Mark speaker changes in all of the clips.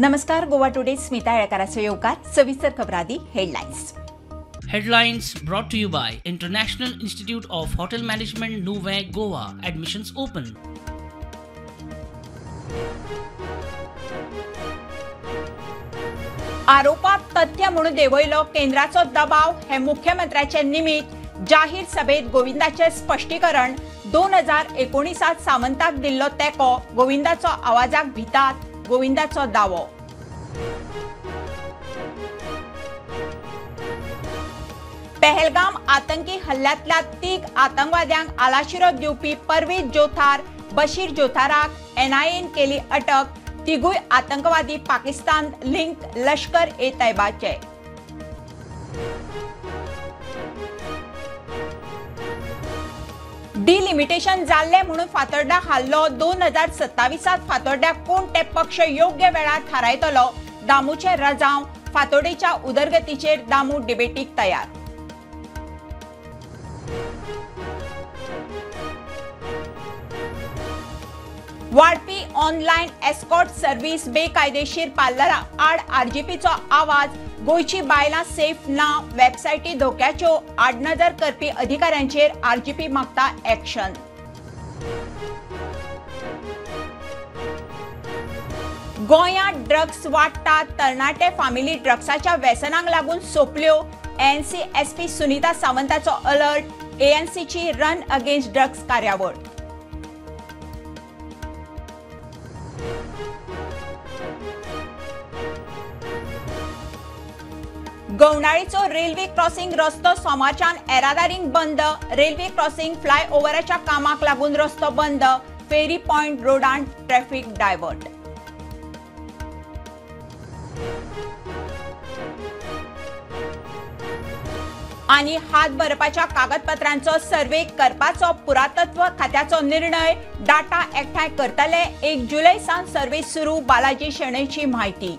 Speaker 1: नमस्कार, गोवा टुडे स्मिता येळकाराचो येवकार. सविस्तर खबरां आदी headlines.
Speaker 2: Headlines brought to you by International Institute of Hotel Management, Nuvem, Goa. Admissions open.
Speaker 1: आरोपात तथ्य म्हणून देंवयलो केंद्राचो दबाव हे मुख्यमंत्र्याचे निमित्त. जाहीर सभेत गोविंदाचे स्पश्टीकरण. 2019 सावंताक दिल्लो तेंको, गोविंदाचो आवाजाक भितात, गोविंदाचो दावो. पहलगाम आतंकी हल्ल्यांतल्या 3 आतंकवाद्यांक आलाशिरो दिवपी परवेज जोथार, बशीर जोथाराक एनआयएन केली अटक. तिगूय आतंकवादी पाकिस्तान लिंक लश्कर ए तैबाचे. डिलिमिटेशन जाल्लें म्हणून फातोर्डा हाल्लो. 2027 फातोर्ड्याक कोण ते पक्ष योग्य वेळार थारायतलो. दामूचे रजांव. फातोर्डेच्या उदरगतीचेर दामू डिबेटीक तयार. वाडपी ऑनलायन एस्कॉर्ट सर्व्हिस बेकायदेशीर पार्लरां आड आरजीपीचो आवाज. गोंयची बायलां सेफ ना, वेबसायटी धोक्याच्यो, आडनदर करपी अधिकाऱ्यांचेर आरजीपी मागता एक्शन. गोंयांत ड्रग्स वाडटा, तरणाटे फामिली ड्रग्साच्या व्यसनांक लागून सोंपल्यो. एनसीएसपी सुनीता सावंताचो अलर्ट. एएनसीची रन अगेन्स्ट ड्रग्स कार्यावळ. गवणाळीचो रेल्वे क्रॉसिंग रस्तो सोमारच्यान येरादारीक बंद. रेल्वे क्रॉसिंग फ्लायओव्हराच्या कामाक लागून रस्तो बंद. फेरी पॉयंट रोडान ट्रॅफिक डायव्हर्ट. आनी हात बरपाच्या कागदपत्रांचो सर्वे करपाचो पुरातत्व खात्याचो निर्णय. डाटा एकठांय करतले. 1 जुलय सावन सर्वे सुरू. बालाजी शेणयची म्हायती.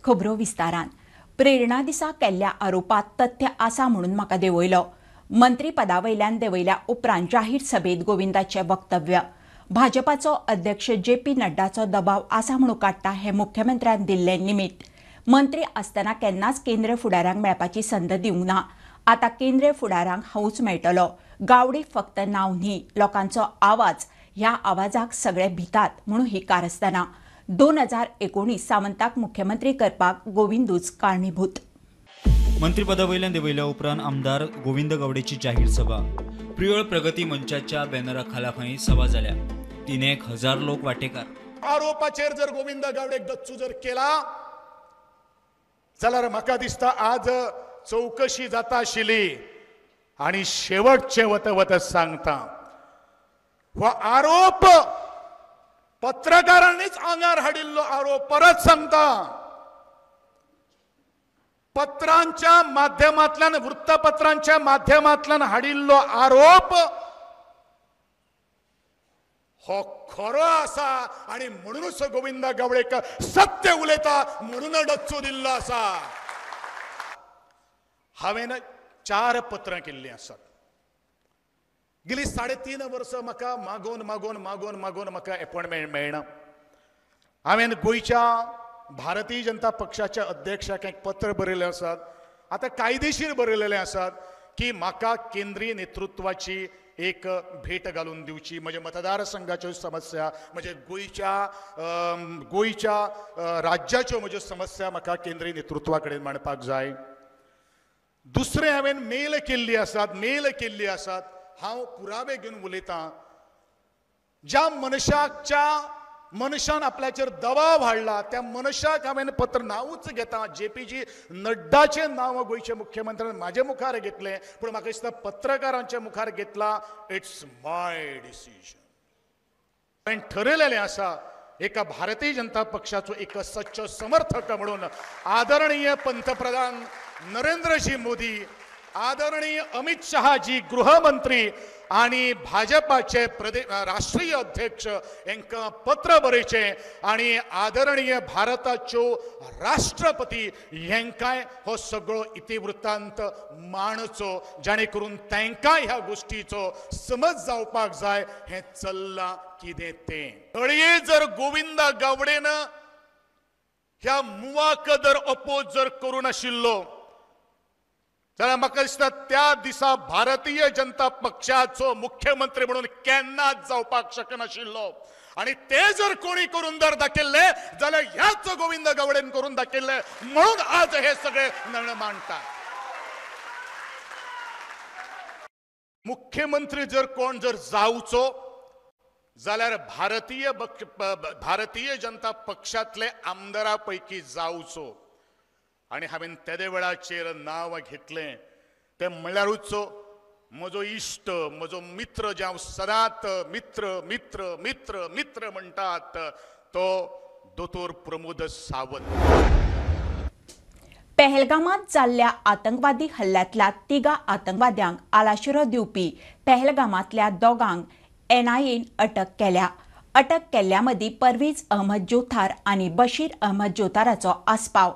Speaker 1: खबरो विस्तारान. प्रेरणा दिसा केल्ल्या आरोपात तथ्य आसा म्हणून म्हाका देंवयलो. मंत्रीपदा वयल्यान देंवयल्या उपरांत जाहीर सभेत गोविंदाचें वक्तव्य. भाजपाचो अध्यक्ष जे पी नड्डाचो दबाव आसा म्हणून काडटा हें मुख्यमंत्र्यान दिल्लें निमित्त. मंत्री आसतना केन्नाच केंद्रीय फुडाऱ्यांक मेळपाची संद दिवंक ना. आतां केंद्रीय फुडाऱ्यांक हांवूच मेळटलो. गावडी फक्त नांव न्ही, लोकांचो आवाज. ह्या आवाजाक सगळे भितात म्हणून ही कारस्थानां. 2019 सावंताक मुख्यमंत्री करपाक गोविंदूच कारणीभूत.
Speaker 3: मंत्रीपदा वयल्यान देंवयल्या उपरांत आमदार गोविंद गावडेची जाहीर सभा. प्रियोळ प्रगती मंचाच्या बॅनरा खाला खंय सभा जाल्या. 3,000 लोक वाटेकार.
Speaker 4: आरोपाचेर जर गोविंद गावडेक डच्चू जर केला जाल्यार म्हाका दिसता आज चवकशी जाता आशिल्ली. आनी शेवटचे वत वत सांगता, हो आरोप पत्रकारांनीच आंगार हाडिल्लो आरोप. परत सांगता, पत्रांच्या माध्यमांतल्यान, वृत्तपत्रांच्या माध्यमांतल्यान हाडिल्लो आरोप हो खरो आसा. आनी म्हणूनच गोविंद गावडेक सत्य उलयता म्हणून डच्चू दिल्लो आसा. हांवें 4 पत्रां केल्लीं आसात. गेली 3.5 वर्सां म्हाका मागोवन मागोवन मागोवन मागोवन म्हाका एपॉयंटमेंट मेळना. हांवें गोंयच्या भारतीय जनता पक्षाच्या अध्यक्षाक एक पत्र बरयलें आसात, आतां कायदेशीर बरयलेलें आसात की म्हाका केंद्रीय नेतृत्वाची एक भेट घालून दिवची. म्हज्या मतदारसंघाच्यो समस्या, म्हज्या गोंयच्या राज्याच्यो म्हज्यो समस्या म्हाका केंद्रीय नेतृत्वा कडेन मांडपाक जाय. दुसरें, हांवें मेल केल्ली आसात, मेल केल्ली आसात. हांव पुरावे घेवन उलयतां. ज्या मनशान आपल्याचेर दबाव हाडला त्या मनशाक हांवें पत्र नांवूच घेता. जे पी जी नड्डाचें नांव गोंयच्या मुख्यमंत्र्यान म्हाजे मुखार घेतलें, पूण म्हाका दिसता पत्रकारांच्या मुखार घेतला. It's my decision. हांवें ठरयलेलें आसा एका भारतीय जनता पक्षाचो एक सच्चो समर्थक म्हणून आदरणीय पंतप्रधान नरेंद्रजी मोदी आदरणीय अमित शहाजी गृहमंत्री आणि भाजपाचे राष्ट्रीय अध्यक्ष हांकां पत्र बरयचें आनी आदरणीय भारताच्यो राष्ट्रपती हांकांय हो सगळो इतिवृत्तांत मांडचो, जाणे करून तांकांय ह्या गोश्टीचो समज जावपाक जाय हें चल्लां कितें तें. घडये जर गोविंदा गावडेन ह्या मुवाक जर अपोज जर करूं नाशिल्लो जाल्यार म्हाका दिसता त्या दिसा भारतीय जनता पक्षाचो मुख्यमंत्री म्हणून केन्नाच जावपाक शकनाशिल्लो. आनी ते जर कोणी करून जर दाखयल्ले जाल्यार ह्याच गोविंद गावडेन करून दाखयल्ले, म्हणून आज हे सगळे नळ मांडटात. मुख्यमंत्री जर कोण जर जावचो जाल्यार भारतीय जनता पक्षांतले आमदारा पैकी जावचो. आनी हांवें तेदे वेळाचेर नांव घेतलें तें म्हणल्यारूच म्हजो इश्ट, म्हजो मित्र, जे हांव सदांच मित्र मित्र मित्र मित्र म्हणटात तो दोतोर प्रमोद सावंत.
Speaker 1: पहलगामात जाल्ल्या आतंकवादी हल्ल्यांतल्या 3 आतंकवाद्यांक आलाशिरो दिवपी पहलगामांतल्या 2 एनआयएन अटक केल्या. अटक केल्ल्या मदीं परवीज अहमद जोथार आनी बशीर अहमद जोथाराचो आस्पाव.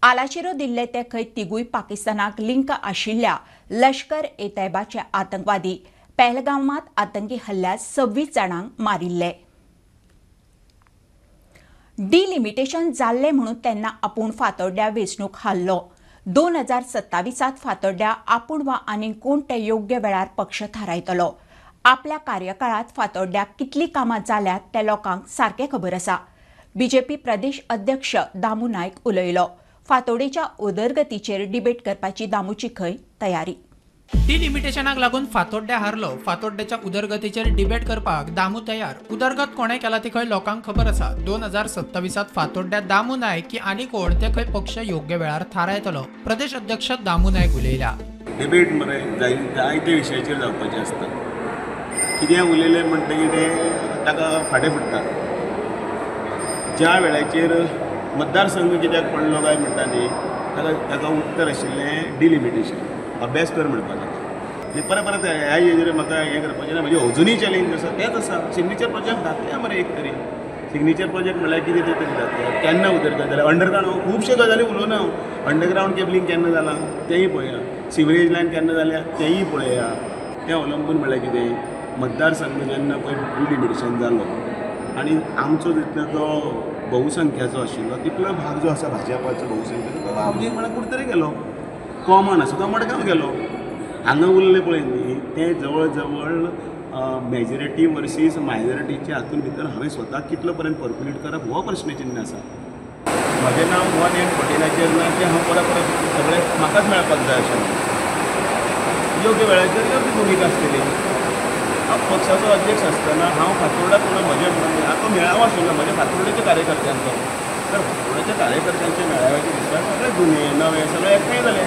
Speaker 1: आलाशिरो दिल्ले ते खंय तिगूय पाकिस्तानाक लिंक आशिल्ल्या लश्कर ए तैबाचे आतंकवादी. पहलगामात आतंकी हल्ल्यात 26 जाणांक मारिल्ले. डिलिमिटेशन जाल्लें म्हणून तेन्ना आपूण फातोड्ड्या वेंचणूक हारलो. 2027 फातोड्ड्या आपूण वा आनीक कोण ते योग्य वेळार पक्ष थारायतलो. आपल्या कार्यकाळात फातोड्ड्या कितली कामां जाल्यात ते लोकांक सारकें खबर आसा. बीजेपी प्रदेश अध्यक्ष दामू नायक उलयलो. फातोडेच्या उदरगतीचेर डिबेट करपाची दामूची खंय तयारी.
Speaker 5: डिलिमिटेशनाक लागून फातोड्ड्या हारलो. फातोड्ड्याच्या उदरगतीचेर डिबेट करपाक दामू तयार. उदरगत कोणे केला ती खंय लोकांक खबर आसा. 2027 फातोड्ड्या दामू नायक की आनी कोण ते खंय पक्ष योग्य वेळार थारायतलो. प्रदेश अध्यक्ष दामू नायक उलयला.
Speaker 6: डिबेट मरे जायते विशयाचेर जावपाचे आसता. कितें उलयलें म्हणटकीर तें ताका फाटें फुट्टा. ज्या वेळाचेर मतदारसंघ कित्याक पडलो काय म्हणटा न्ही, ताका उत्तर आशिल्लें डिलिमिटेशन, अभ्यास कर म्हणपाचो. आनी परत परत ह्या हेजेर म्हाका हें करपाचें ना. म्हणजे अजुनूय चॅलेंज आसा तेंच आसा. सिग्नेचर प्रोजेक्ट घातल्या मरे एक तरी सिग्नेचर प्रोजेक्ट म्हणल्यार कितें तें तरी जातलें. केन्ना उदरगत जाल्या अंडरग्रावंड खुबश्यो गजाली उलोवना हांव. अंडरग्रावंड केबलींग केन्ना जालां तेंय पळया, सिवरेज लायन केन्ना जाल्या तेंय पळया. तें अवलंबून म्हणल्यार कितें, मतदारसंघ जेन्ना पळय डिलिमिटेशन जालो आनी आमचो जितलो तो बहुसंख्याचो आशिल्लो तितलो भाग जो आसा भाजपाचो बहुसंख्याचो तो हावजींग म्हळ्यार कुठे तरी गेलो, कॉमन आसा तो मडगांव गेलो. हांगा उरले पळय न्ही ते जवळ जवळ मेजॉरिटी वर्सीस मायनॉरिटीच्या हातून भितर हांवें स्वताक कितलो पर्यंत पर्क्युलेट करप हो प्रश्नचिन्ह आसा. म्हजें नांव 1 and 14 ना तें हांव परत परत सगळें म्हाकाच मेळपाक जाय अशें. योग्य वेळाचेर योग्य भुमिका आसतली. हांव पक्षाचो अध्यक्ष आसतना हांव फातोर्डा म्हणून म्हजें आतां मेळावो आशिल्लो म्हज्या फातोर्डेच्या कार्यकर्त्यांचो, तर फातोर्डेच्या कार्यकर्त्यांच्या मेळाव्याच्या दिसा सगळे जुने नवे सगळे एकठांय जाले.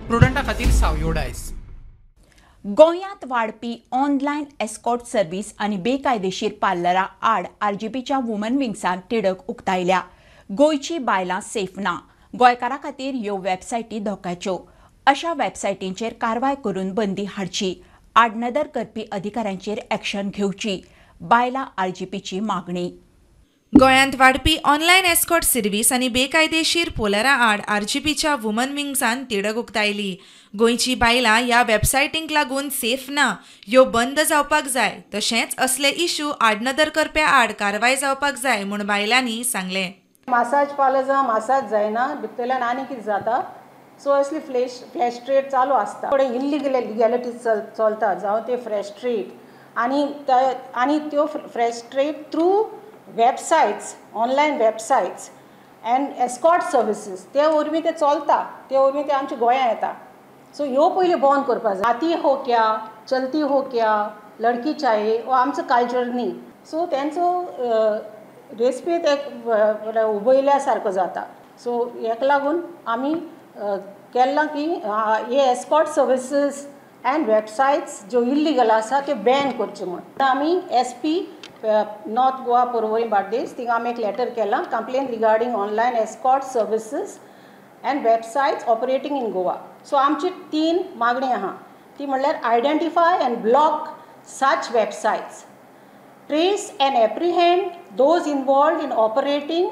Speaker 5: प्रुडंटा खातीर सावयो डायस.
Speaker 1: गोंयांत वाडपी ऑनलायन एस्कॉर्ट सर्वीस आनी बेकायदेशीर पार्लरां आड आरजीपीच्या वुमन विंग्सान तिडक उक्तायल्या. गोंयची बायलां सेफ ना, गोंयकारां खातीर ह्यो वेबसायटी धोक्याच्यो. अशा वेबसायटींचेर कारवाय करून बंदी हाडची, आडनदर करपी अधिकाऱ्यांचेर एक्शन घेवची, बायलां आरजीपीची मागणी.
Speaker 7: गोंयांत वाडपी ऑनलायन एस्कॉर्ट सर्वीस आनी बेकायदेशीर पोलरां आड आरजीपीच्या वुमन विंग्सान तिडक उक्तायली. गोंयची बायलां ह्या वेबसायटींक लागून सेफ ना, ह्यो बंद जावपाक जाय. तशेंच असले इशू आडनदर करप्या आड कारवाय जावपाक जाय म्हूण बायलांनी सांगलें.
Speaker 8: मासाज पार्लर्सां मासाज जायना, भितरल्यान आनी कितें जाता. सो असली फ्लॅश ट्रेड चालू आसता. थोडे इल्लिगल लिगॅलिटीज चलता, जावं ते फ्रेश ट्रेड आनी त्यो fresh trade through websites, online websites and escort services ते वरवीं ते चलता, ते वरवीं ते आमच्या गोंयांत येता. सो ह्यो पयलीं बंद करपाक जाय. आती हो क्या, चलती हो क्या, लडकी चाहिए हो आमचो कल्चर न्ही. सो तेंचो रेस्पेद एक उबयल्या सारको जाता. सो हेका लागून आमी केल्लां की हे एस्कॉर्ट सर्विसीस एंड वेबसायट्स ज्यो इल्लिगल आसा त्यो बॅन करच्यो म्हूण. आमी SP north Goa Porvorim Bardez थिंगा आमी एक लेटर केलां, complain regarding online escort services and websites operating in Goa. So आमची 3 मागणी आहा, ती म्हणल्यार identify and block such websites, trace and apprehend those involved in operating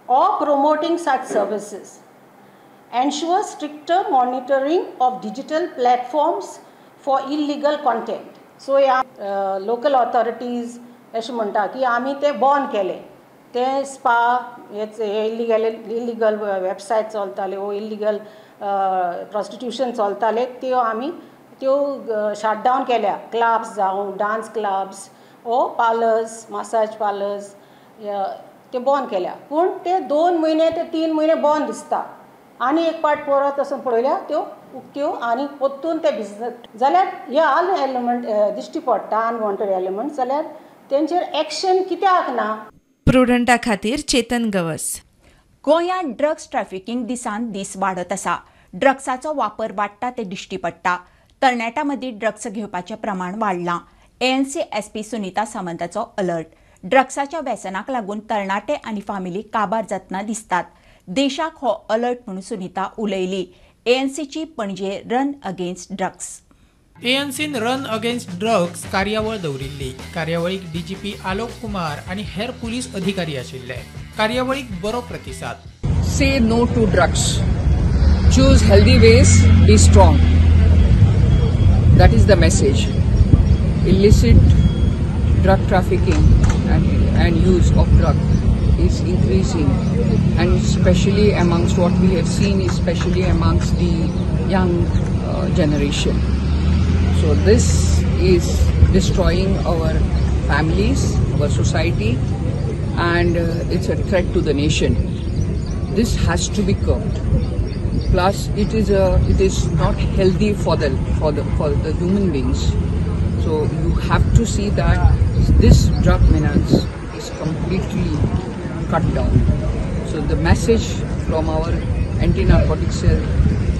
Speaker 8: or promoting such services, ensure stricter monitoring of digital platforms for illegal content. So ह्या local authorities अशें म्हणटा की आमी ते बॉन केले, ते स्पा हे इलिगल वेबसायट चलताले वो इलिगल प्रोस्टिट्यूशन चलताले त्यो आमी त्यो शट डावन केल्या. क्लब्स जावं डांस क्लब्स वो पार्लर्स, मसाज पार्लर्स ते बंद केल्या, पूण ते 2 म्हयने ते 3 म्हयने बंद दिसता आनी एक पाट परत वचून पळयल्या त्यो उक्त्यो आनी परतून ते बिजनस जाल्यार हे आल एलिमेंट दिश्टी पडटा, अनवॉन्टेड एलिमेंट, जाल्यार तेंचेर एक्शन कित्याक ना?
Speaker 7: प्रुडंटा खातीर चेतन गवस.
Speaker 1: गोंयांत ड्रग्स ट्रॅफिकींग दिसान दीस वाडत आसा. ड्रग्साचो वापर वाडटा ते दिश्टी पडटा. तरणाट्यां मदीं ड्रग्स घेवपाचें प्रमाण वाडलां. एएनसी एसपी सुनीता सामंताचो अलर्ट. ड्रग्साच्या व्यसनाक लागून तरणाटे आनी फामिली काबार जातना दिसतात. देशाक हो अलर्ट म्हणून सुनीता उलयली. एएनसीची पणजे रन अगेन्स्ट ड्रग्स.
Speaker 5: एएनसीन रन अगेन्स्ट ड्रग्स कार्यावळ दवरिल्ली. कार्यावळीक डीजीपी आलोक कुमार आनी हेर पुलीस अधिकारी आशिल्ले. कार्यावळीक बरो प्रतिसाद.
Speaker 9: Say no to drugs, choose healthy ways, be strong. That is the message. Illicit drug trafficking and use of drug is increasing, and especially amongst what we have seen, especially amongst the young generation. So this is destroying our families, our society, and it's a threat to the nation. This has to be curbed. Plus, it is not healthy for the human beings. So you have to see that this drug menace is completely cut down. So the message from our anti-narcotic cell: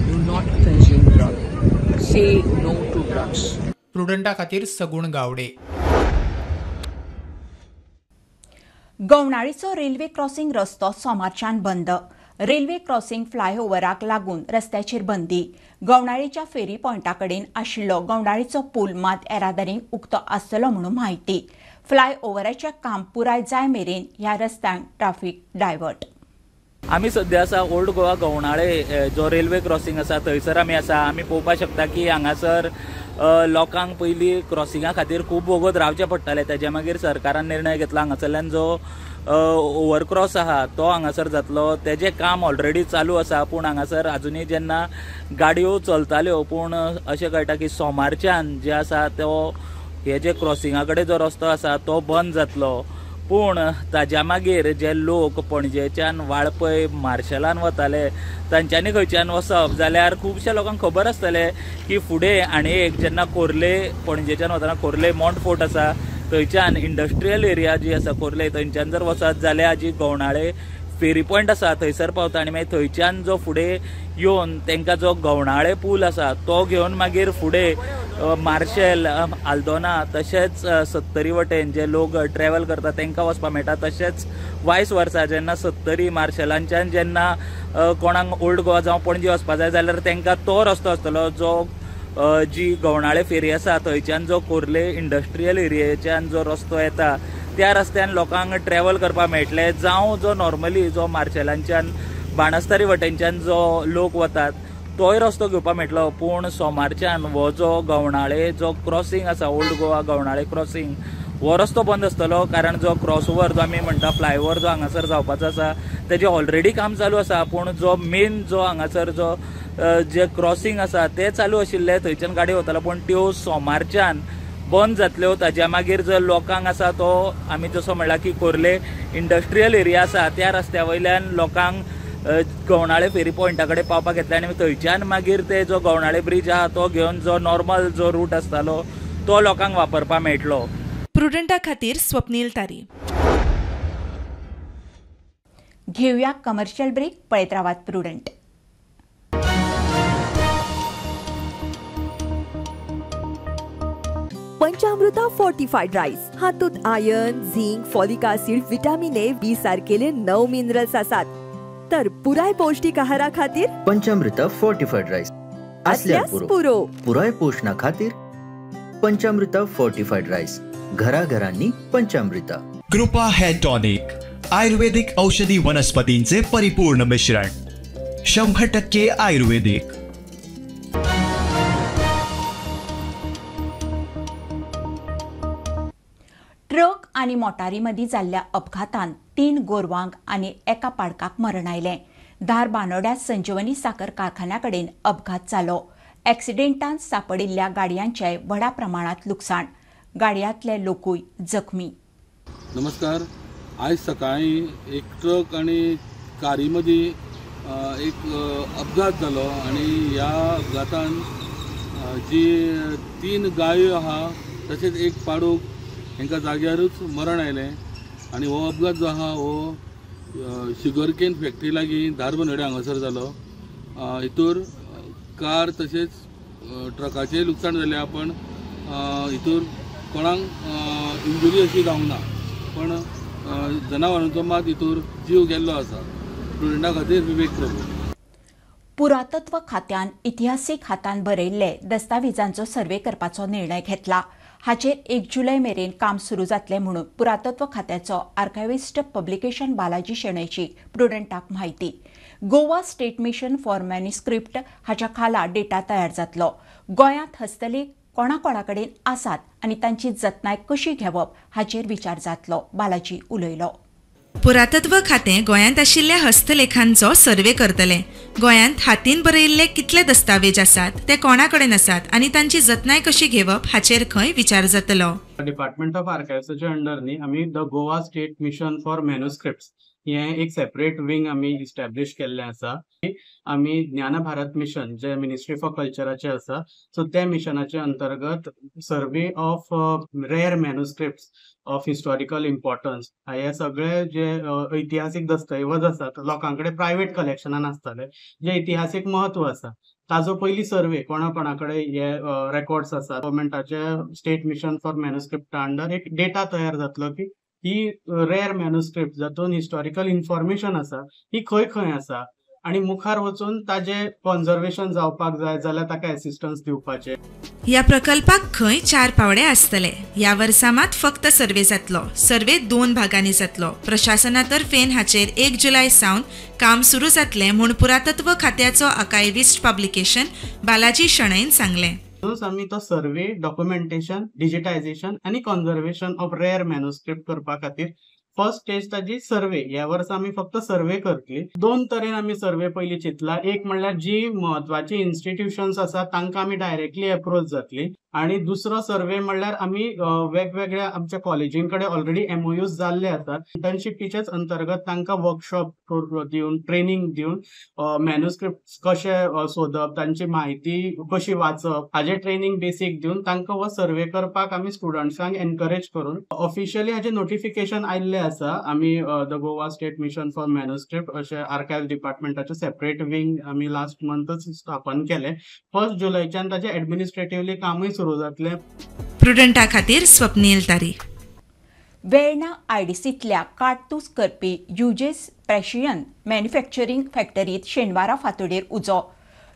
Speaker 9: do not consume drug. Say no to drugs.
Speaker 5: प्रुडंटा खातीर सगुण Gawade.
Speaker 1: गवणाळीचो railway crossing रस्तो सोमारच्यान बंद. Railway crossing फ्लायओव्हराक लागून रस्त्याचेर बंदी. गवणाळीच्या फेरी पॉयंटा कडेन आशिल्लो गवणाळीचो पूल मात येरादारीक उक्तो आसतलो म्हणून म्हायती. फ्लायओव्हराचें काम पुराय जाय मेरेन ह्या रस्त्यांक ट्राफीक डायवर्ट.
Speaker 10: आमी सद्या आसा ओल्ड गोवा गवणाळे जो रेल्वे क्रॉसिंग आसा थंयसर आमी आसा. आमी पळोवपाक शकता की हांगासर लोकांक पयलीं क्रॉसिंगा खातीर खूब वगत रावचें पडटालें. तेज्या मागीर सरकारान निर्णय घेतला हांगासरल्यान जो ओवरक्रॉस आहा तो हांगासर जातलो. तेजें काम ऑलरेडी चालू आसा, पूण हांगासर आजुनूय जेन्ना गाडयो चलताल्यो, पूण अशें कळटा की सोमारच्यान जे आसा तो हे जे क्रॉसिंगा कडेन जो रस्तो आसा तो बंद जातलो. पूण ताज्या मागीर जे लोक पणजेच्यान वाळपय मार्शलान वताले तांच्यांनी खंयच्यान वचप जाल्यार खुबश्या लोकांक खबर आसतलें की फुडें आनी एक जेन्ना कोर्ले पणजेच्यान वतना कोर्ले मॉन्टफोर्ट आसा थंयच्यान इंडस्ट्रियल एरिया जी आसा कोर्ले थंयच्यान जर वचत जाल्यार जी गवणाळे फेरी पॉयंट आसा थंयसर पावता आनी मागीर थंयच्यान जो फुडें येवन तांकां जो गवणाळे पूल आसा तो घेवन मागीर फुडें मार्शेल आल्दोना तशेंच सत्तरी वटेन जे लोक ट्रॅवल करता तांकां वचपाक मेळटा. तशेंच वायस वर्सा जेन्ना सत्तरी मार्शेलांच्यान जेन्ना कोणाक ओल्ड गोवा जावं पणजे वचपाक जाय जाल्यार तांकां तो रस्तो आसतलो जो जी गवणाळे फेरी आसा थंयच्यान जो कोर्ले इंडस्ट्रियल एरियेच्यान जो रस्तो येता त्या रस्त्यान लोकांक ट्रॅवल करपाक मेळटलें. जावं जो नॉर्मली जो मार्शेलांच्यान बाणस्तारी वटेनच्यान जो लोक वतात तोय रस्तो घेवपाक मेळटलो. पूण सोमारच्यान हो जो गवणाळे जो क्रॉसिंग आसा ओल्ड गोवा गवणाळे क्रॉसिंग हो रस्तो बंद आसतलो, कारण जो क्रॉसओवर जो आमी म्हणटा फ्लायओवर जो हांगासर जावपाचो आसा तेजें ऑलरेडी काम चालू आसा, पूण जो मेन जो हांगासर जो जे क्रॉसिंग आसा ते चालू आशिल्ले थंयच्यान गाडी वतालो, पूण त्यो सोमारच्यान बंद जातल्यो. ताज्या मागीर जो लोकांक आसा तो आमी जसो म्हणला की कोर्ले इंडस्ट्रियल एरिया आसा त्या रस्त्या वयल्यान लोकांक गवणाळे फेरी पॉयंटा कडेन पावपाक येतले आनी थंयच्यान मागीर ते जो गवणाळे ब्रिज आहा तो घेवन जो नॉर्मल जो रूट आसतालो तो लोकांक वापरपाक मेळटलो.
Speaker 7: प्रुडंटा खातीर स्वप्नील तारी.
Speaker 1: घेवया कमर्शियल ब्रेक. पळयत रावात प्रुडंट.
Speaker 11: पंचामृता फोर्टिफाईड राईस हातूंत iron, zinc, folic acid, vitamin A, B सारकेले 9 मिनरल्स आसात. तर पुराय पौष्टिक आहारा खातीर पंचामृता फोर्टिफाईड राईस. आसल्यार पुरो. पुराय पोषणा खातीर पंचामृता फोर्टिफाईड राईस, घराघरांनी पंचामृता.
Speaker 12: कृपा हेअर टॉनिक, आयुर्वेदिक औषधी वनस्पतींचे परिपूर्ण मिश्रण, 100% आयुर्वेदिक.
Speaker 1: ट्रक आनी मोटारी मदीं जाल्ल्या अपघातान 3 गोरवांक आनी एका पाडकाक मरण आयलें. धारबानोड्या संजीवनी साकर कारखान्या कडेन अपघात जालो. एक्सिडेंटान सापडिल्ल्या गाडयांचें व्हडा प्रमाणांत लुकसाण, गाडयांतले लोकूय जखमी.
Speaker 13: नमस्कार. आयज सकाळीं एक ट्रक आनी कारी मदीं एक अपघात जालो आनी ह्या अपघातान जी 3 गायो आहा तशेंच एक पाडूक हांकां जाग्यारूच मरण आयलें. आनी हो अपघात जो आहा हो शुगरकेन फॅक्टरी लागीं धारबानोड्या हांगासर जालो. हितूर कार तशेंच ट्रकाचें लुकसाण जालें, पण हितूर कोणाक इंजुरी अशी जावंक ना, पण जनावरांचो मात हितूर जीव गेल्लो आसा. स्टुडंटा खातीर विवेक प्रभू.
Speaker 1: पुरातत्व खात्यान इतिहासीक हातान बरयल्ले दस्तावेजांचो सर्वे करपाचो निर्णय घेतला. हाचेर 1 जुलय मेरेन काम सुरू जातलें म्हणून पुरातत्व खात्याचो आर्कायव्हिस्ट पब्लिकेशन बालाजी शेणयची प्रुडंटाक म्हायती. Goa state mission for manuscript हाच्या खाला डेटा तयार जातलो. गोंयांत हस्तलेख कोणा कडेन आसात आनी तांची जतनाय कशी घेवप हाचेर विचार जातलो, बालाजी उलयलो.
Speaker 7: पुरातत्व खातें गोंयांत आशिल्ल्या हस्तलेखांचो सर्वे करतले. गोंयांत हातीन बरयिल्ले कितले दस्तावेज आसात, ते कोणा कडेन आसात आनी तांची जतनाय कशी घेवप हाचेर खंय विचार जातलो.
Speaker 14: डिपार्टमेंट ऑफ आर्कायव्साच्या अंडर न्ही आमी the Goa state mission for manuscripts हें एक सेपरेट विंग आमी इस्टॅब्लिश केल्लें आसा. आमी ज्ञान भारत मिशन जे मिनिस्ट्री फॉर कल्चराचें आसा, सो त्या मिशनाचे अंतर्गत survey of rare manuscripts of historical importance हे सगळे जे ऐतिहासीक दस्तऐवज आसात लोकां कडेन प्रायवेट कलेक्शनान आसताले, जे इतिहासीक म्हत्व आसा ताजो पयली सर्वे कोणा कोणा कडेन हे रेकॉर्ड्स आसात. गव्हर्मेंटाचे स्टेट मिशन फॉर मॅन्युस्क्रिप्टा अंडर एक डेटा तयार जातलो की ही रेअर मॅन्युस्क्रिप्ट जातून हिस्टॉरिकल इन्फॉर्मेशन आसा ही खंय खंय आसा आनी मुखार वचून ताजे कॉन्झर्वेशन जावपाक जाय जाल्यार ताका एसिस्टन्स दिवपाचे.
Speaker 7: ह्या प्रकल्पाक खंय 4 पावडे आसतले. ह्या वर्सा मात फक्त सर्वे जातलो. सर्वे 2 भागांनी जातलो. प्रशासना तर्फेन हाचेर 1 जुलय सावन काम सुरू जातलें म्हूण पुरातत्व खात्याचो आर्कायव्हिस्ट पब्लिकेशन बालाजी शणैन सांगलें.
Speaker 14: आमी तो सर्वे, डॉक्युमेंटेशन, डिजिटायझेशन आनी कॉन्झर्वेशन ऑफ रेअर मॅन्युस्क्रिप्ट करपा खातीर फर्स्ट स्टेज ताजी सर्वे. ह्या वर्सा आमी फक्त सर्वे करतली. 2 तरेन आमी सर्वे पयलीं चिंतला. एक म्हणल्यार जी म्हत्वाची इन्स्टिट्युशन्स आसा तांकां आमी डायरेक्टली एप्रोच जातली आनी दुसरो सर्वे म्हणल्यार आमी वेगवेगळ्या आमच्या कॉलेजीं कडेन ऑलरेडी एमओयूज जाल्ले आसात. इंटर्नशिपीच्याच अंतर्गत तांकां वर्कशॉप दिवन, ट्रेनिंग दिवन मॅन्युस्क्रिप्ट कशे सोदप, तांची म्हायती कशी वाचप हाजे ट्रेनिंग बेसीक दिवन तांकां हो सर्वे करपाक आमी स्टुडंट्सांक एनकरेज करून ऑफिशियली हाजें नोटिफिकेशन आयिल्लें आसा. आमी the Goa state mission for manuscript अशें आर्कायव डिपार्टमेंटाचें सेपरेट विंग आमी लास्ट मंथच स्थापन केलें. 1 जुलयच्यान ताजें एडमिनिस्ट्रेटिवली कामूय सुरू जातलें.
Speaker 7: प्रुडंटा खातीर स्वप्नील तारी.
Speaker 1: वेर्णा आयडीसींतल्या काडतूस करपी युजेस प्रेशियन मॅन्युफॅक्चरींग फॅक्टरीत शेनवारा फांतोडेर उजो.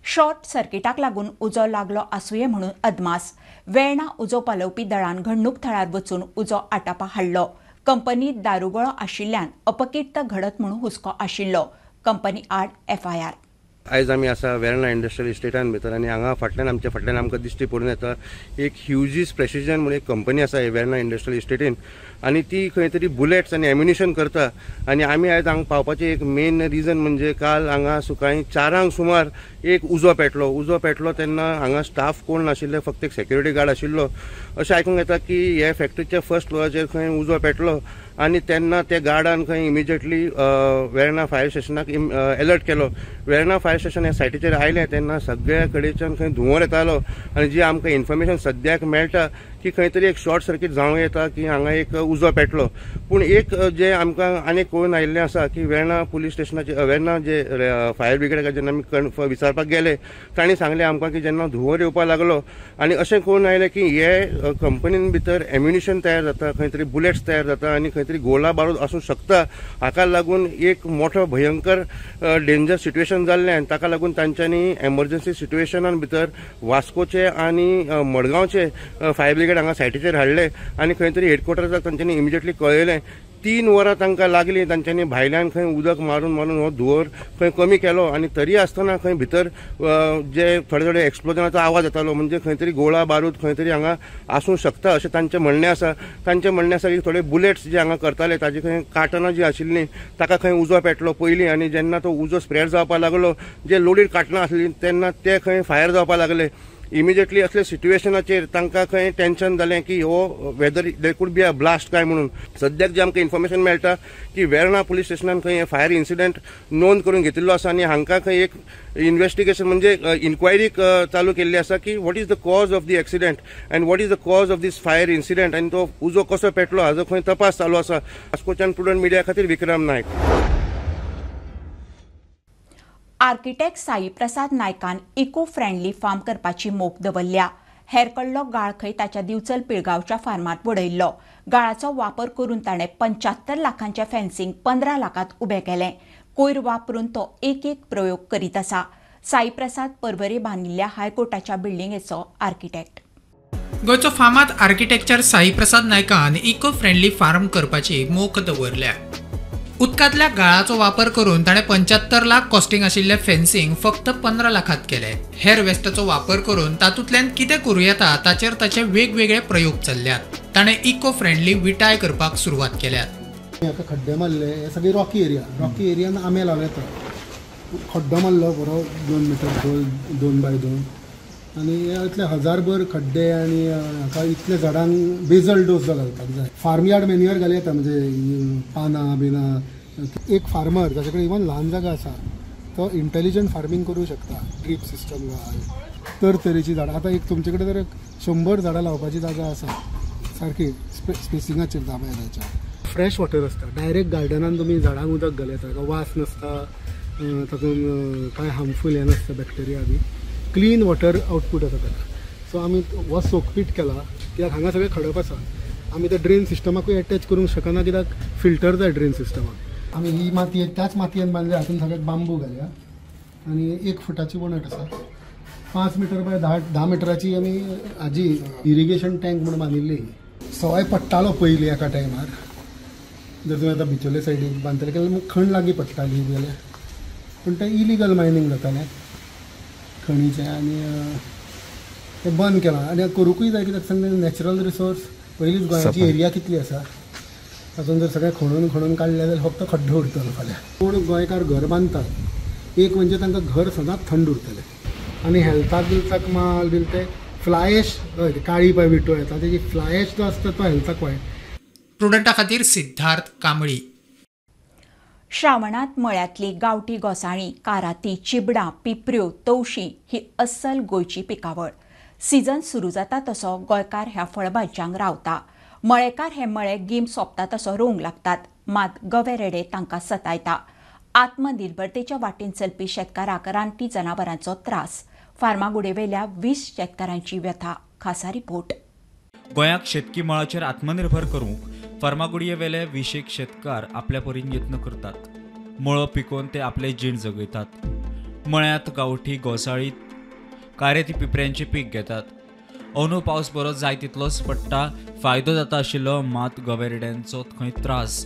Speaker 1: शॉर्ट सर्किटाक लागून उजो लागलो आसुये म्हणून अदमास. वेर्णा उजो पालोवपी दळान घडणूक थळार वचून उजो आटापा हाडलो. कंपनीत दारुगोळो आशिल्ल्यान अपकीर्त घडत म्हणून हुस्को आशिल्लो. कंपनी आड एफआयआर.
Speaker 15: आयज आमी आसा वेर्णा इंडस्ट्रियल इस्टेटान भितर आनी हांगा फाटल्यान आमच्या फाटल्यान आमकां दिश्टी पडून येता एक ह्युजीस प्रेसिजन म्हणून एक कंपनी आसा वेर्णा इंडस्ट्रियल इस्टेटीन आनी ती खंय तरी बुलेट्स आनी एम्युनिशन करता. आनी आमी आयज हांगा पावपाचें एक मेन रिजन म्हणजे काल हांगा सकाळीं 4 सुमार एक उजो पेटलो. उजो पेटलो तेन्ना हांगा स्टाफ कोण नाशिल्ले, फक्त एक सेक्युरिटी गार्ड आशिल्लो. अशें आयकूंक येता की हे फॅक्टरीच्या फर्स्ट फ्लोराचेर खंय उजो पेटलो आनी तेन्ना त्या गार्डान खंय इमिजिएटली वेर्णा फायर स्टेशनाक एलर्ट केलो. वेर्णा फायर स्टेशन ह्या सायटीचेर आयलें तेन्ना सगळ्या कडेच्यान खंय धुंवर येतालो आनी जी आमकां इन्फॉर्मेशन सद्याक मेळटा की खंय तरी एक शॉर्ट सर्किट जावं येता की हांगा एक उजो पेटलो. पूण एक जे आमकां आनीक कळून आयिल्लें आसा की वेर्णा पुलीस स्टेशनाचे वेर्णा जे फायर ब्रिगेडाक जेन्ना आमी विचारपाक गेले तांणी सांगलें आमकां की जेन्ना धुंवर येवपाक लागलो आनी अशें कळून आयलें की हे कंपनीन भितर एम्युनिशन तयार जाता, खंय तरी बुलेट्स तयार जाता आनी खंय तरी गोला बारूद आसूं शकता. हाका लागून एक मोठो भयंकर डेंजर सिट्युएशन जाल्लें आनी ताका लागून तांच्यांनी एमर्जन्सी सिट्युएशनान भितर वास्कोचे आनी मडगांवचे फायर ब्रिगेड हांगा सायटीचेर हाडले आनी खंय तरी हेडक्वॉर्टर्साक तांच्यांनी इमिजिएटली कळयलें. 3 वरां तांकां लागलीं, तांच्यांनी भायल्यान खंय उदक मारून मारून हो धुंवर खंय कमी केलो आनी तरी आसतना खंय भितर जे थोडे थोडे एक्सप्लोजनाचो आवाज येतालो, म्हणजे खंय तरी गोळा बारूद खंय तरी हांगा आसूं शकता अशें तांचें म्हणणें आसा. तांचें म्हणणें आसा की थोडे बुलेट्स जे हांगा करताले ताजे खंय काटनां जीं आशिल्लीं ताका खंय उजो पेटलो पयलीं आनी जेन्ना तो उजो स्प्रेड जावपाक लागलो, जे लोडीड काटनां आसलीं तेन्ना ते खंय फायर जावपाक लागले. इमिजिएटली असले सिट्युएशनाचेर तांकां खंय टेन्शन जालें की हो whether there could be a blast काय म्हणून. सद्याक जें आमकां इन्फॉर्मेशन मेळटा की वेर्णा पुलीस स्टेशनान खंय फायर इन्सिडंट नोंद करून घेतिल्लो आसा आनी हांकां खंय एक इन्वेस्टिगेशन म्हणजे इन्क्वायरी चालू केल्ली आसा की what is the cause of the accident and what is the cause of this fire incident आनी तो उजो कसो पेटलो हाजो खंय तपास चालू आसा. वास्कोच्यान प्रुडंट मिडिया खातीर विक्रम नायक.
Speaker 1: आर्किटेक्ट साई प्रसाद नायकान इको फ्रेंडली फार्म करपाची मोख दवरल्या. हेर कडलो गाळ खंय ताच्या दिवचल पिळगांवच्या फार्मांत वडयल्लो. गाळाचो वापर करून ताणें 75 लाखांचें फेन्सिंग 15 लाखांत उबें केलें. कोयर वापरून तो एक एक प्रयोग करीत आसा. साई प्रसाद परवरी बांदिल्ल्या हायकोर्टाच्या बिल्डिंगेचो आर्किटेक्ट.
Speaker 5: गोंयचो फामाद आर्किटेक्चर साई प्रसाद नायकान इको फ्रेंडली फार्म करपाची मोख दवरल्या. उदकांतल्या गाळाचो वापर करून ताणें 75 लाख कॉस्टिंग आशिल्लें फेन्सिंग फक्त 15 लाखांत केलें. हेर वेस्टाचो वापर करून तातूंतल्यान कितें करूं येता ताचेर ताचे वेगवेगळे प्रयोग चल्ल्यात. ताणें इको फ्रेंडली विटाय करपाक सुरवात केल्यात.
Speaker 16: हाका खड्डे मारले, हे सगळी रॉकी एरिया, रॉकी एरियान आंबे लावले येता. खड्डो मारलो बरो 2 मिटर खोल, 2 बाय 2 आनी इतले हजारभर खड्डे आनी हाका इतले झाडांक बेजल डोस घालपाक जाय. फार्म यार्ड मेन्युअर घालूं येता, म्हणजे पानां बिनां. एक फार्मर ताचे कडेन इवन ल्हान जागा आसा तो इंटेलिजंट फार्मींग करूं शकता. ड्रीप सिस्टम घाल, तरतरेची झाडां. आतां एक तुमचे कडेन जर 100 झाडां लावपाची जागा आसा सारकी स्पेसिंगाचेर 10 बाय 10च्या. फ्रेश वॉटर आसता, डायरेक्ट गार्डनान तुमी झाडांक उदक घालूं येता, वास नासता, तातूंत कांय हार्मफूल हें नासता, बॅक्टेरिया बी. क्लीन वॉटर आउटपूट आसा ताका. सो आमी हो सोकपीट केला कित्याक हांगा सगळें खडप आसा. आमी ते ड्रेन सिस्टमाकूय एटॅच करूंक शकना कित्याक फिल्टर जाय ड्रेन सिस्टमाक. आमी ही मातये त्याच मातयेन बांदल्या, हातून सगळ्याक बांबू घाल्या आनी 1 फुटाची वणट आसा. 5 मिटर बाय 10 मिटराची आमी हाजी इरिगेशन टँक म्हूण बांदिल्ली. सवाय पडटालो पयलीं एका टायमार, जर तुमी आतां भितरले सायडीक बांदतले जाल्यार खण लागीं पडटाली जाल्यार, पूण तें इलिगल मायनींग जातालें खणीचें आनी तें बंद केलां. आनी करूंकूय जाय कित्याक सांग, नॅचरल रिसोर्स पयलींच गोंयाची एरिया कितली आसा तातूंत जर सगळें खणून खणून काडलें जाल्यार फक्त खड्डो उरतलो फाल्यां. कोण गोंयकार घर बांदतात एक म्हणजे तांकां घर सदांच थंड उरतलें आनी हेल्थाक बिल्थाक माल बील ते फ्लायएश हय काळी पळय विटो येता तेजी फ्लायएश जो आसता तो हेल्थाक वायट.
Speaker 5: प्रुडंटा खातीर सिद्धार्थ कांबळी.
Speaker 1: श्रावणांत मळ्यांतली गांवठी घोसाळीं, काराती, चिबडां, पिपऱ्यो, तवशीं ही अस्सल गोंयची पिकावळ. सिजन सुरू जाता तसो गोंयकार ह्या फळभाज्यांक रावता. मळेकार हे मळे गीम सोंपता तसो रोवंक लागतात, मात गवे रेडे तांकां सतायता. आत्मनिर्भरतेच्या वाटेन चलपी शेतकाराक रानटी जनावरांचो त्रास. फार्मागुडेवेल्या 20 शेतकारांची व्यथा. खासा रिपोर्ट.
Speaker 3: गोंयाक शेतकी मळाचेर आत्मनिर्भर करूंक फार्मागुडयेवेले 20 शेतकार आपल्या परीन यत्न करतात. मळो पिकोवन ते आपले जीण जगयतात. मळ्यांत गांवठी घोसाळी, कारेती, पिपऱ्यांचें पीक घेतात. अंदू पावस बरो जाय तितलोच पडटा, फायदो जाता आशिल्लो, मात गवेरेड्यांचो खंय त्रास.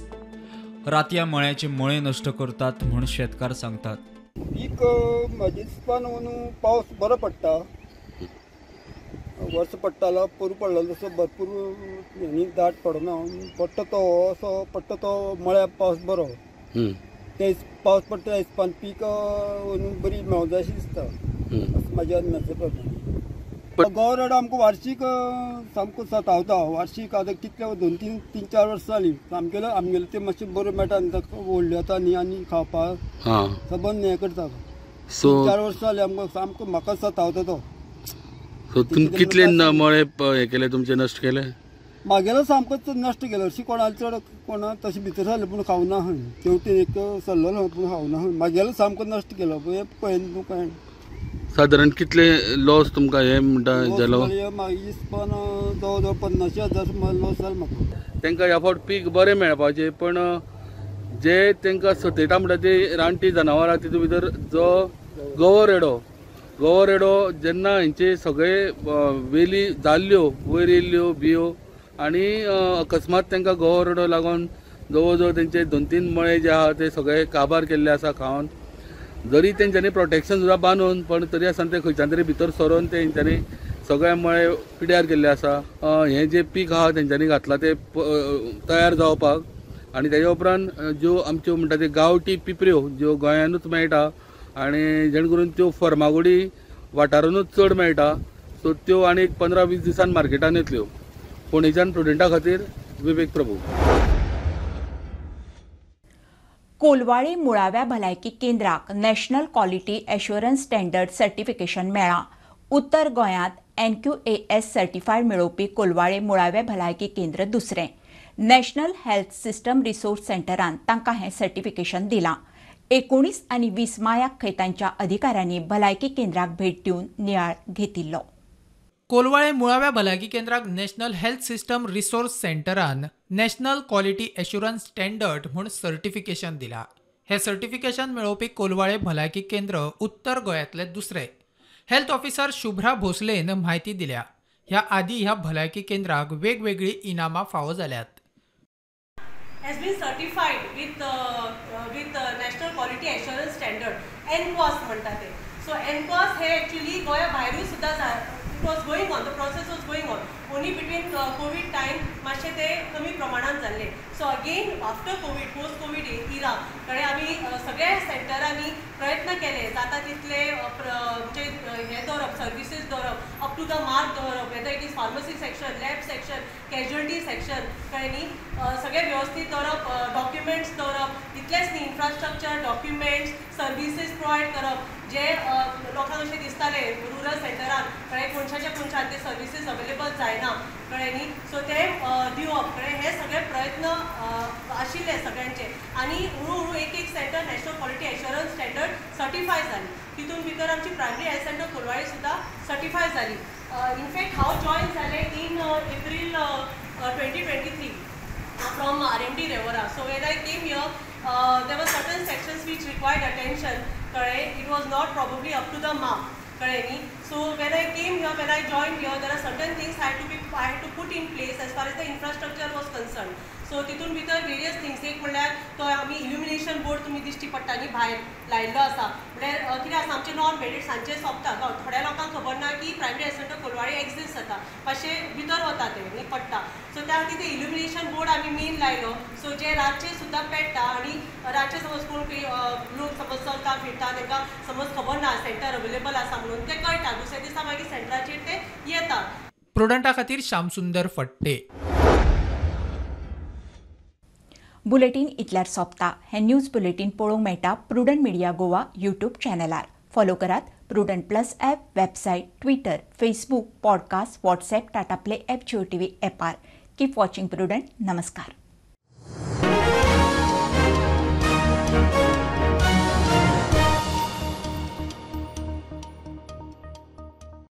Speaker 3: रातया मळ्याचे मळे नश्ट करतात म्हूण शेतकार सांगतात.
Speaker 17: पीक म्हज्या हिसपान अंदू पावस बरो पडटा, वर्स पडटालो पोरू पडलेलो तसो भरपूर आनी दाट पडना, पडटा तो असो पडटा तो मळ्या पावस बरो, ते पावस पडटा त्या हिसपान पीक अंदू बरी मेळोंक जाय अशें दिसता, असो म्हाज्या अंदाजा प्रमाणे. गो रेडो आमकां वार्षीक सामको सतावता, वार्षीक आतां कितले 2 3 4 वर्सां जालीं आमगेलो आमगेले ते मातशें बऱ्यो मेळटा न्ही, ताका व्हडल्यो जाता न्ही आनी खावपाक सबंद हें करता. 3 4 वर्सां जालीं आमकां सामको म्हाका सतावता तो.
Speaker 13: सो तुम कितले मळे हे केले तुमचे नश्ट केले?
Speaker 17: मागेलो सामकोच नश्ट केलो, हरशीं कोणाक चड कोणा तशें भितर सरलें पूण खावना खंय, तेवटेन एक सरलेलो पूण खावना खंय, मागेलो सामको नश्ट केलो. पळय पळय तूं कांय
Speaker 13: सादारण कितले लॉस तुमकां हे म्हणटा जालो?
Speaker 17: मागीर इसपान जवळ जवळ 50,000 सुमार लॉस जालो म्हाका.
Speaker 13: तांकां ह्या फावट पीक बरें मेळपाचें, पण जे तांकां सतयता म्हणटा ती रानटी जनावरां तितून भितर जो गवो रेडो जेन्ना हेंचे सगळे वेली जाल्ल्यो वयर येयल्ल्यो बियो आनी अकस्मात तांकां गवो रेडो लागून जवळ जवळ तेंचे 2-3 मळे जे आहा ते सगळे काबार केल्ले आसा खावन. जरी तेंच्यांनी प्रोटेक्शन सुद्दां बांदून पण तरी आसतना ते खंयच्यान तरी भितर सरोन ते तेंच्यांनी सगळे मळे पिड्यार केल्ले आसा. हें जें पीक आहा तेंच्यांनी घातलां तें तयार जावपाक आनी तेज्या उपरांत ज्यो आमच्यो म्हणटा त्यो गांवठी पिपऱ्यो ज्यो गोंयानूच मेळटा आनी जेणे करून त्यो फर्मागुडी वाठारानूच चड मेळटा, सो त्यो आनी 15-20 दिसान मार्केटान येतल्यो. फोंडेच्यान प्रुडंटा खातीर विवेक प्रभू.
Speaker 1: कोलवाळे मुळाव्या भलायकी केंद्राक national quality assurance standard certification मेळ्ळां. उत्तर गोंयांत NQAS certified मेळोवपी कोलवाळे मुळावे भलायकी केंद्र दुसरें. नॅशनल हेल्थ सिस्टम रिसोर्स सेंटरान तांकां हें सर्टिफिकेशन दिलां. 19 आनी 20 मायाक खंय तांच्या अधिकाऱ्यांनी भलायकी केंद्राक भेट दिवन नियाळ घेतिल्लो.
Speaker 5: कोलवाळे मुळाव्या भलायकी केंद्राक नॅशनल हेल्थ सिस्टम रिसोर्स सेंटरान नॅशनल क्वॉलिटी एश्युरन्स स्टँडर्ड म्हूण सर्टिफिकेशन दिला. हे सर्टिफिकेशन मेळोवपी कोलवाळे भलायकी केंद्र उत्तर गोंयांतले दुसरे. हेल्थ ऑफिसर शुभ्रा भोसलेन म्हायती दिल्या. ह्या आदी ह्या भलायकी केंद्राक वेगवेगळी इनामां फावो जाल्यात.
Speaker 18: Has been certified with National Quality Assurance Standard NQAS म्हणटा ते. सो NQAS हे एक्चुअली गोंया भायरूय सुद्दां it was going on, the process was going on, only between COVID time मातशें ते कमी प्रमाणान जाल्ले. So again after COVID, post COVID era कडेन आमी सगळ्या सेंटरांनी प्रयत्न केले जाता तितले म्हणजे हें दवरप, सर्विसीस दवरप, अप टू the mark दवरप, whether it is pharmacy section, lab section, casualty section कळ्ळें न्ही, सगळें वेवस्थीत दवरप, डॉक्युमेंट्स दवरप, इतलेंच न्ही इन्फ्रास्ट्रक्चर, डॉक्युमेंट्स, सर्विसीस प्रोवायड करप. जे लोकांक अशें दिसतालें रुरल सेंटरान कळ्ळें कोनशाच्या कोनशान ते सर्विसीस अवेलेबल जायना कळ्ळें न्ही, सो ते दिवप कळ्ळें, हे सगळे प्रयत्न आशिल्ले सगळ्यांचे. आनी हळू हळू एक एक centre national quality assurance standard certify जाली. तितून भितर आमची प्रायमरी हेल्थ सेंटर कोलवाळे सुद्दां सर्टिफाय जाली. इनफॅक्ट हांव जॉयन जालें in April 2023 from RMD Revora. So when I came here there were certain sections which required attention कळ्ळें, it was not probably up to the mark कळ्ळें न्ही. So when I came here, when I joined here, there are certain things I had to put in place as far as the infrastructure was concerned. So तितून भितर various things, एक म्हणल्यार तो आमी इल्युमिनेशन board तुमी दिश्टी पडटा न्ही भायर लायिल्लो आसा, म्हणल्यार कितें आसा आमचें नॉन मेरीट सांजचें सोंपता, थोड्या लोकांक खबर ना की primary health centre Colvale exist जाता, मातशें भितर वता तें न्ही पडटा. सो त्या खातीर ते इल्युमिनेशन बोर्ड आमी मेन लायलो. सो जे रातचे सुद्दां पेट्टा आनी रातचे समज कोण लोक समज चलता फिरता तांकां समज खबर ना सेंटर अवेलेबल आसा म्हणून ते कळटा, दुसऱ्या दिसा मागीर सेंटराचेर ते येता.
Speaker 5: प्रुडंटा खातीर श्यामसुंदर फट्टे.
Speaker 1: बुलेटीन इतल्यार सोंपता. हें न्यूज बुलेटीन पळोवंक मेळटा प्रुडंट मिडिया गोवा यूट्यूब चॅनलार. फॉलो करात Prudent plus app, website, Twitter, Facebook, podcast, WhatsApp, Tata Play app, Jio TV ॲपार. Keep watching Prudent. नमस्कार.